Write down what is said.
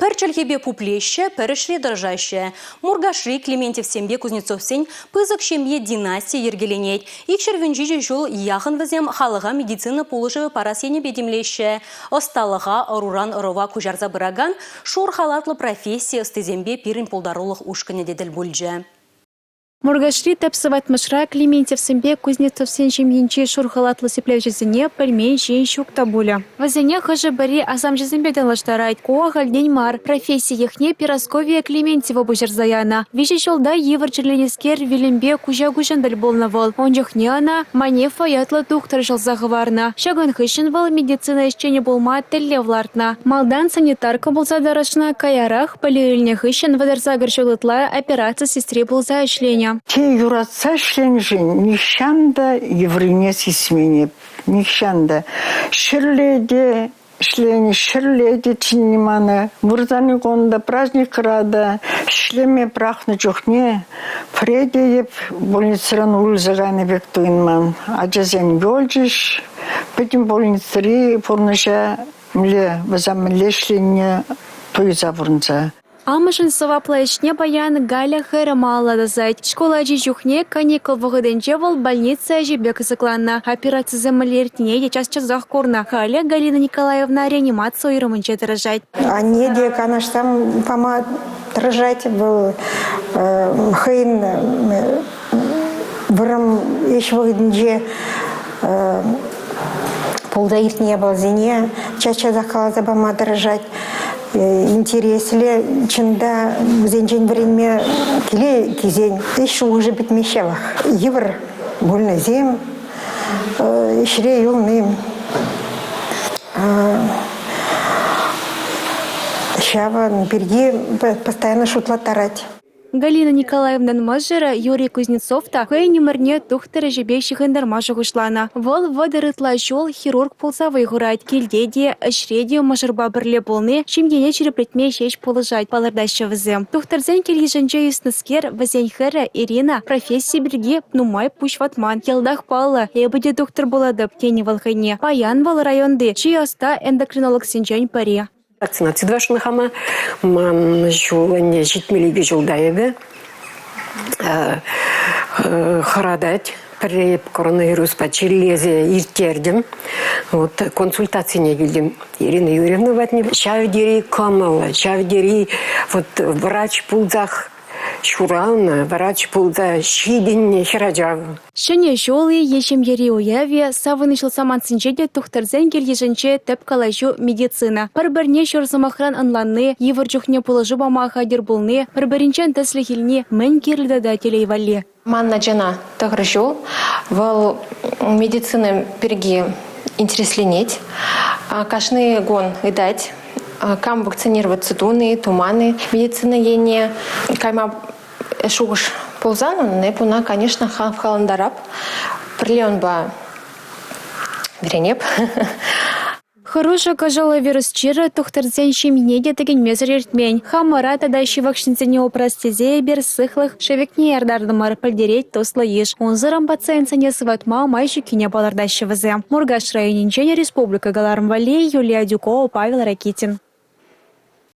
Пӗр чӗлхепе пуплеҫҫӗ, пӗр ӗҫре тӑрӑшаҫҫӗ. Муркашри Клементьевсемпе Кузнецовсен пысӑк ҫемье династийӗ йӗркеленет. 217 ҫул яхӑн вӗсем халӑха медицина пулӑшӑвӗ парас енӗпе тимлеҫҫӗ. Ӑсталӑха ӑруран ӑрӑва куҫарса пыракан шур халатлӑ професси ӑстисемпе пирӗн пултарулӑх ушкӑнӗ те тӗл пулчӗ. Муркашри тӗп сыватмӑшра Клементьевсемпе Кузнецовсен ҫемйинчи шур халатлӑ сиплевҫӗсене пӗлмен ҫын ҫук та пулӗ. Вӗсене хӑшӗ-пӗри асамҫӑсемпе танлаштарать. Ку ахальтен мар. Професси йӑхне Перасковия Клементьева пуҫарса янӑ. Виҫӗ ҫулта йывӑр чирленӗскер вилӗмпе куҫа-куҫӑн тӗл пулнӑ вӑл. Ун чухне ӑна Манефа ятлӑ тухтӑр ҫӑлса хӑварнӑ. Ҫакӑн хыҫҫӑн вӑл медицина ӗҫченӗ пулма тӗллев лартнӑ. Малтан санитарка пулса тӑрӑшнӑ, каярах Пӗлӳ илнӗ хыҫҫӑн 38 ҫул ытла операци сестри пулса ӗҫленӗ. Те юратса ӗҫленӗшӗн нихҫан та йывӑррине сисмен эп, нихҫан та. Ҫӗрле те ӗҫленӗ, ҫӗрле те чӗннӗ мана. Вырсарни кун та, праздникра та ӗҫлеме пӑрахнӑ чухне пӗрре те эп больницӑран уйрӑлса кайнӑ пек туйӑнман. Ачасем юлчӗҫ, пӗтӗм больницӑри пурнӑҫа Мӗнле вӗсем мӗнле ӗҫленине туйса пурӑнса. Амӑшӗн сӑваплӑ ӗҫне паян Галя хӗрӗ малалла тӑсать. Шкул ачи чухне каникул вӑхӑтӗнче вӑл больница ӗҫӗпе кӑсӑкланнӑ. Операцисем мӗнле иртнине те час-часах курнӑ. Халӗ Галина Николаевна реанимаци уйрӑмӗнче тӑрӑшать. Анне те канашсем пама тӑрӑшать. Вӑл хӑйӗн вӑрӑм ӗҫ вӑхӑтӗнче пулса иртнӗ япаласене час-часах каласа пама тӑрӑшать. Интереслӗ, чӑн та вӗсенчен вӗренме киле килсен ӗҫ шухӑшӗ пӗтмест ҫавах. Йывӑр больнӑйсем, ӗҫре юлни ҫавӑн пирки постоянно шутлаттарать. Галина Николаевнӑн мӑшӑрӗ Юрий Кузнецов та хӑйӗн ӗмӗрне тухтӑр ӗҫӗпе ҫыхӑнтарма шухӑшланӑ. Вӑл 30 ытла ҫул хирург пулса вӑй хурать. Килте те, ӗҫре те мӑшӑрпа пӗрле пулни ҫемьене ҫирӗплетме ҫеҫ пулӑшать, палӑртаҫҫӗ вӗсем. Тухтӑрсен кил-йышӗнче ӳснӗскер вӗсен хӗрӗ Ирина професси пирки нумай пуҫ ватман. Йӑлтах паллӑ, эпӗ те тухтӑр пулатӑп, тенӗ вӑл хӑйне. Паян вӑл районти чи ӑста эндокринологсенчен пӗри. Вакцинаци тӑвасшӑн хама. Ман ҫул ӗнтӗ 72 ҫулта эпӗ. Хӑратать. Пӗрре эп коронавируспа чирлесе ирттертӗм. Вот консультацине килтӗм Ирина Юрьевна патне. Ҫав тери кӑмӑллӑ, ҫав тери вот врач пулсах ҫуралнӑ, врач пулса ҫитӗннӗ хӗрача. Ҫӗнӗ ҫул-и е ҫемьери уяв-и, савӑнӑҫлӑ самантсенче те тухтӑрсен кил-йышӗнче тӗп калаҫу медицина. Пӗр-пӗрне ҫур сӑмахран ӑнланни, йывӑр чухне пулӑшу пама хатӗр пулни, пӗр-пӗринчен тӗслӗх илни мӗн кирлӗ тата телей валли. Ман ачана 9 ҫул. Вӑл медицина пирки интересленет. Кашни кун ыйтать, кам вакцинироваться туни, туман-и медицина енне кайма шухӑш пулсан, эп ӑна, конечно, хавхалантарап. Пӗрле унпа вӗренеп. Хӑрушӑ кӑшӑллӑ вирус чирӗ тухтӑрсен ҫемйине те тӗкӗнмесӗр иртмен. Хамӑра тата ҫывӑх ҫынсене упрас тесе эпир сыхлӑх шӗвекне яртартӑмӑр, пӗлтерет туслӑ йыш. Унсӑрӑн пациентсене сыватма май ҫуккине палӑртаҫҫӗ вӗсем. Муркаш районӗнчен республика кӑларӑм валли Юлия Адюкова, Павел Ракитин.